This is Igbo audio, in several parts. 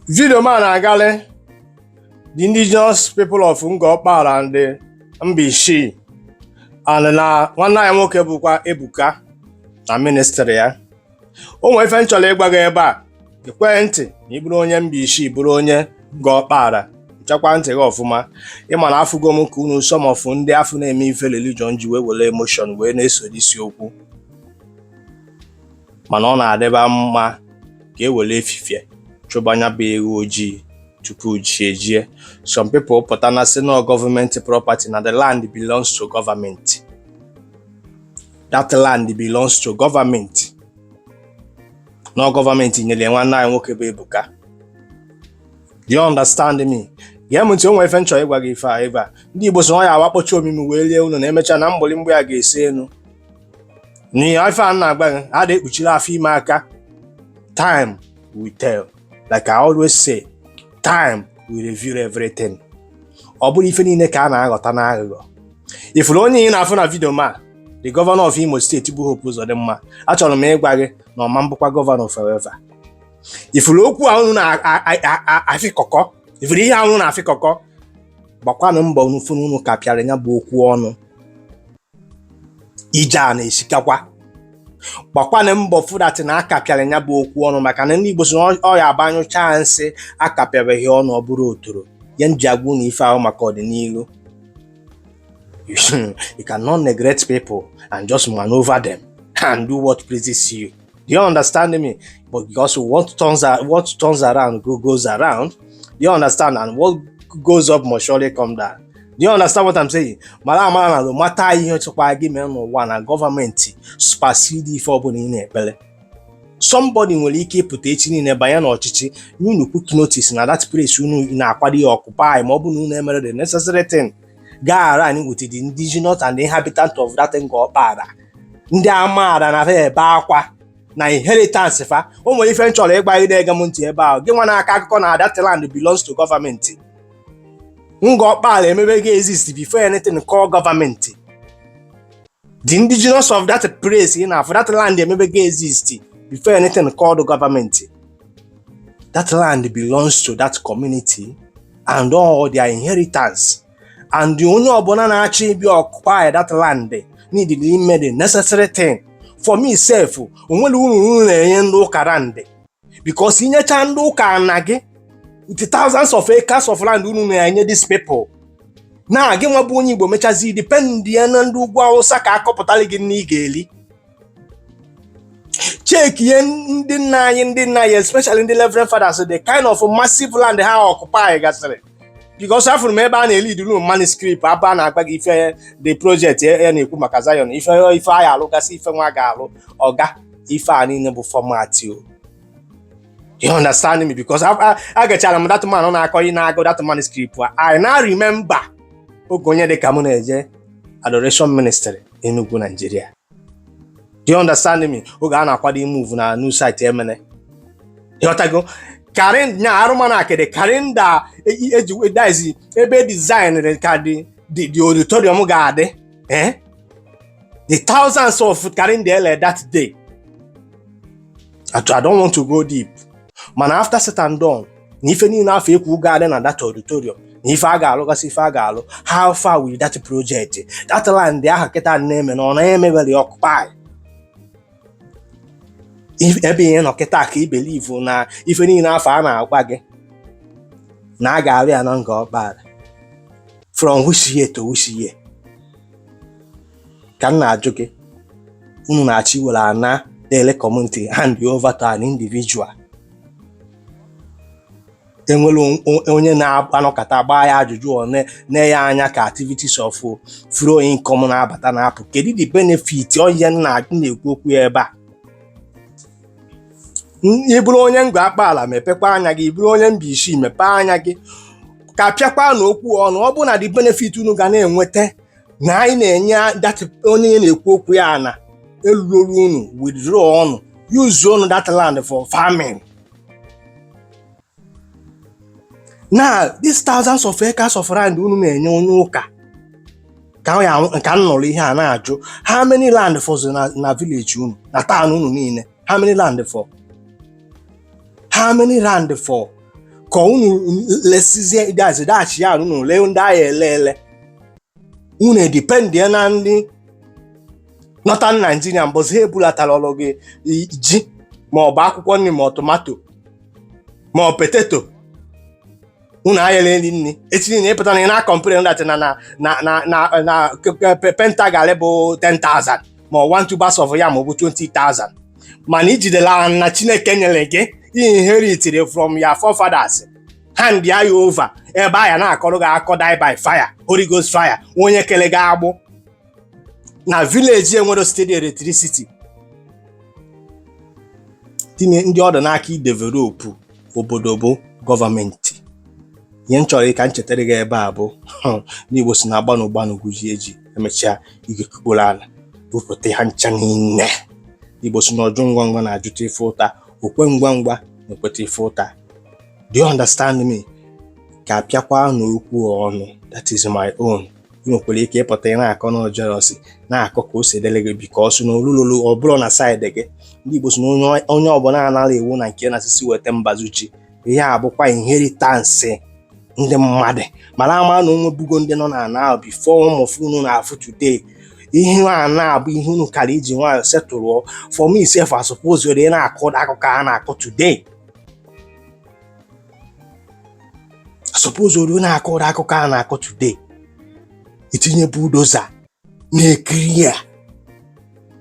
Video m a na-agalị the Indigenous People of Ngor Okpala and the Mbaise and na nwanne anyị nwoke bụkwa Ebuka na ministry ya. O nwere ife m chọrọ ịgwa gị ebe a. Gekwe ntị. Na ị bụrụ onye Mbaise, bụrụ onye Ngor Okpala, nchekwa ntị gị ọfụma. Ịma na afụgo m ka unu, some of ndị afụ na-eme ife religion ji wee were emotion wee na-eso isi okwu, mana ọ na-adịba mma ka e were efifie chụba anya bụ ewu ojii tupu chi ejie. Some people pụta na sị na government property, na the land belongs to government, that land belongs to government, na gọọmenti nyere nwanne anyị nwoke bụ Ebuka. Do you understand me? Gee m ntị, o nwere ife m chọrọ ịgwa gị. Ife a ebe a, ndị Igbo sị na ọ ya awakpocha omimi wee lie unu na emechaa na mgbịrịmgba ya ga-esi elu. N'ihe ife a na-agba gị, a na-ekpuchiri afọ ime aka. Time will tell. Like I always say, time will reveal everything. Ọ bụrụ ife niile ka a na-aghọta n'aghụghọ. Ifuru onye ị na-afụ na video ma the governor of Imo State bụ Hope Uzodimma, achọrọ m ịgwa gị na ọma mbụkwa governor forever. Ifuru okwu a unu na-afịkọkọ, ifuru ihe a unu na-afịkọkọ, gbakwanụ mbọ unu fụ na unu ka pịara ya bụ okwu ọnụ. Ije a na-esikakwa. Gbakwanụ mbọ fụ that na aka pịara ya bụ okwu ọnụ, maka na ndị Igbo sị na ọ ya agbanyụcha nsị akapịabeghị ọnụ, ọ bụrụ otoro ya. M ji agwa unu ife ahụ maka ọdịnihu. You cannot neglect people and just maneuver them and do what pleases you. Do you understand me? But because what turns around goes around. Do you understand? And what goes up must surely come down. Do you understand what I'm saying? Mara amara na no matter ihe chọkwa gị mee n'ụwa, na gọọmenti supersede ife ọbụla ị na-ekpere. Somebody nwere ike ịpụta echi niile banye n'ọchịchị, nye unu quick notice na that place unu na-akwado ya occupy, ma ọ bụ na unu emere the necessary thing gaa around with the indigenous and the inhabitant of that Ngor Okpala, ndị amaala na fa ebe akwa na inheritance fa. O nwere ife m chọrọ ịgba gị na-ege m ntị ebe ahụ. Gị nwa na-aka akụkọ na that land belongs to government, Ngor Okpala emebe gị exist before anything called government. The indigenous of that place ị na-afụ, that land emebe gị exist before anything called government. That land belongs to that community and all their inheritance, and onye ọbụla na-achọ ịbịa occupy that land need ime the necessary thing. For me sef, onwere uru unu na-enye ndị ụka land, because inyecha ndị ụka na gị with thousands of acres of land unu na-enye these people, na gị nwa bụ onye Igbo mechazi depend ya na ndị ugwu Awụsa ka akọpụtara gị nne ị ga-eli. Check ihe ndị nna anyị, ndị nna anyị, especially ndị Reverend Fathers, the kind of massive land ha occupy gasịrị, because afụrụ m ebe a na-eli room manuscript ebe a na-agba gị ife the project ya na-ekwu maka Zion, ife ife anyị alụgasị, ife nwa ga-alụ ọga, ife a niile bụ format o. You understand me? Because agachara m that man na-akọ ị na-agụ that manuscript. I now remember oge onye dị ka m na-eje Adoration Ministry, Enugu, Nigeria. Do you understand me? Oge a na-akwado move na new site emene, ịghọtago? Nya arụmanakịdị calendar eji dazi ebe design ka the auditorium ga-adị, eh? The thousands of calendar ele that day. I don't want to go deep, mana after said and done, na ife niile afọ ekwu ga-adị na that auditorium, na ife a ga-alụgasị, ife a ga-alụ, how far with that project? That land ahụ kịta na-eme na ọ na-emebere occupy. Ebe ị nọ kịta ka i believe na ife niile afọ a na-agwa gị na a ga-arụ ya na Ngor Okpala, from which year to which year ka m na-ajụ gị? Unu na-achọ iwere ana dele community hand over to an individual. Enwere onye na-anọkọta gbaa ya ajụjụ, ọ na ya anya ka activities of flow income na-abata na-apụ. Kedu the benefit? Onye na-ekwu okwu ya ebe a, ị bụrụ onye Ngor Okpala, mepekwa anya gị. Ị bụrụ onye Mbaise, mepee anya gị ka pịakwa na okwu ọnụ. Ọ bụ na the benefit unu ga na-enweta na anyị na-enye that onye na-ekwu okwu ya na elurolu unu, withdraw ọnụ, use unu that land for farming. Now these thousands of acres of land unu na-enye onye ụka ka ya ka m nụrụ ihe a na-ajụ, how many land for na village unu, na town unu niile? How many land for? How many land for? Ka unu lesizie dazi dachi ya, unu lee ndị agha ele ele, unu e-depend na ndị Northern Nigeria. Mbọzi ha ebulatara ọrụ gị ji, ma ọ bụ akwụkwọ nri, ma ọ tomato, ma ọ potato, unu ayela eri nri. Echi niile ịpụta na ị na-complain that na na painter garị bụ 10,000, ma ọ one tubers of yam bụ 20,000, mana ijidela na Chineke nyere gị, inheritiri from your forefathers, hand ya over ebe a ya na-akọrọ gị akọ, die by fire, Holy Ghost fire. Onye kele gị agbụ na village enwero steady electricity, tinye ndị ọdụ n'aka i-develop obodo bụ gọọmenti. Ihe m chọrọ ka m chetara gị ebe a bụ n'Igbo si na agbanụ gbanụ gwuji eji emechaa igekukporo ala bupụta ha ncha niile. Igbo si na ọjụ ngwa ngwa na-ajụta ife ụta, okwe ngwa ngwa na-ekweta ife ụta. Do you understand me? Ka apịakwa n'okwu ọnụ. That is my own. Ị nwekwara ike ịpụta, ị na-akọ na jealousy, na-akọ ka o si dịrị gị, because na olulolu ọ bụrụ na side gị. Ndị Igbo si na onye ọbụla anara iwu na nke na-asịsị weta mbazuchi. Ihe a bụkwa inheritance ndị mmadụ mara ama na onwebugo ndị nọ na ana ahụ before ụmụ unu na-afụ today. Ihe a na-abụ ihe unu kara iji nwayọọ setụlụọ. For me sef, I suppose were na-akọ akụkọ a na-akọ today, I suppose were na-akọ akụkọ a na-akọ today. Itinye bulldozer na-ekiri ya,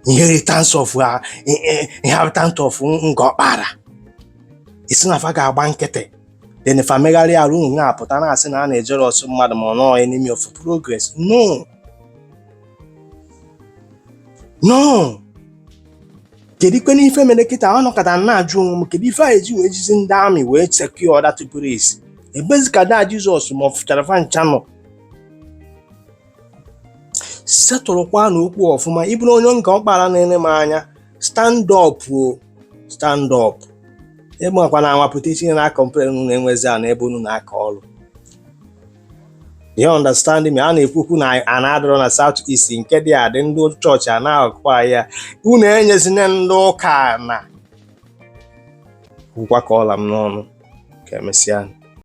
inheritance of inheritance of Ngọkpara, isi na fa ga-agba nkịtị, then fa megharị arụ, unu na-apụta na-asị na a na-ejere ọsọ mmadụ, ma ọ nọọ enemy of progress. No, no. Kedu ikwe n'ife mere kịta ọ nọkọta na-ajụ onwe m, kedu ife a eji wee jizi ndị army wee secure that place? Ebezi ka daa Jizọs ma ọ fụchara fa ncha nọ setụrụkwa na okwu ọfụma. Ịbụrụ onye nke ọkpara na-ele m anya, stand up o, stand up. Ịgbakwa na anwapụta itinye na complain unu enwezi a n'ebe unu na-akọ ọrụ. You understand me? A na-ekwukwu na a na-adọrọ na South East nke dị adị, ndị chọọchị a na-akwa ya, unu enyezina ndị ụka na kwukwa ka ọla m n'ọnụ. Ka emesịa.